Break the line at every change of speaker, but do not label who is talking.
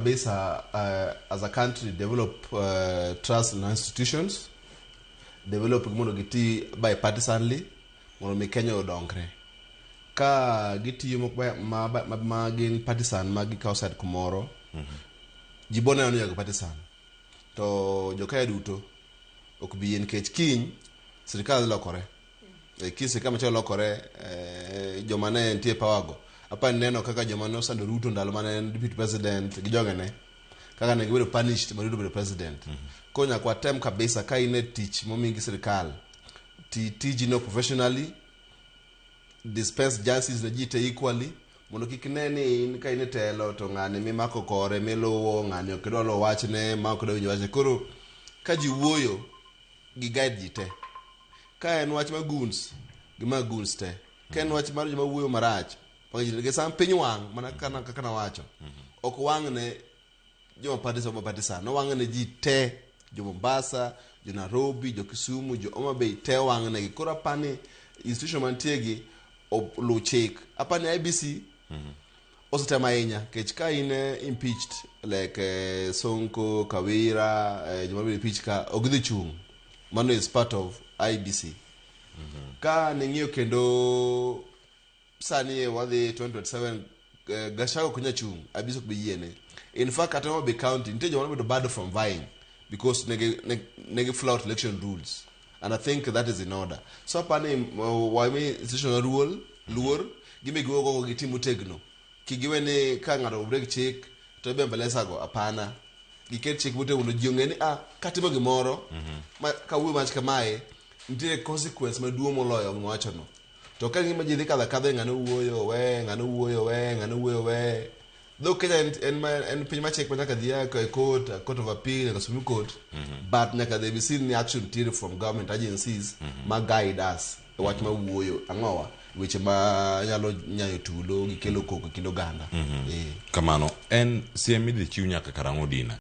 Kabisa as a country develop trust in our institutions, develop mondo giti bipartisanly mondo mi Kenya odongre. Ka gitiyo ma, ma, ma, ma gin partisan ma gikawo side kumoro, ji bo neno ni jogi partisan. To jo Kenya duto ok bi yie nikech kiny sirikal dhi lokore. E, kiny sirikal machielo lokore, joma ne nitie e power go. Apa neno kaka joma ne osando Ruto ndalo mane en deputy president gi jogene kaka ne gibedo punished ma Ruto obedo president. Koro nyaka watem kabisa ka in e tich momi gi sirikal, ti tiji no professionally, dispense justice ne ji te equally mondo kik ne ni in ka in e telo to ng'ani mimako kore miluwo ng'ani ok idwa luwo wachne ma ok idwa winjo wachne. Koro ka ji wuoyo gi guide ji te. Ka en wach mar goons, gima goons te. Ka en wach mar joma wuoyo marach, pak ji te. Sama piny wang' mana kana kaka nawacho, ok wang' ne joma partisan ma partisan, owang' ne ji te, jo Mombasa, jo Nairobi, jo Kisumu, jo Homa Bay te owang' negi. Koro apani institution mantie gi oluw chik. Apani IEBC osetemo ahinya nikech ka in impeached like Sonko, Kawira, joma biro impeach ka ok gidhi chung'. Mano is part of IEBC. Ka ning'iyo kendo sani wadhi 2027, Gachagua ok nyal chung', IEBC ok bi yiene. In fact kata Homa Bay County nitie joma nobedo barred from vying because negi flout election rules and I think that is in order. So apani wami institutional rule luor gimbe giwuok oko gitim motegno. Kik giwe ni ka ng'ato break chik to ibembeleza go hapana. Giket chik motegno mondo ji ong'e ni ah katimo gimoro ma kawuoyo mach kamae nitie consequence maduong' moloyo gima wachono. To ka gima ji dhi kadho akadha ng'ano wuoyo we, ng'ano wuoyo we, ng'ano wuoyo we. Though Kenya en piny ma chik ma nyaka dhi e court, court of appeal, nyaka Supreme Court, but nyaka there be seen ni action nitiere from government agencies ma guide us e wach ma wuoyo ang'owa weche ma nyalo nyayo tulo gi kelo koko e kind oganda.
Kamano en siem midhi chiw nyaka karang'o dina.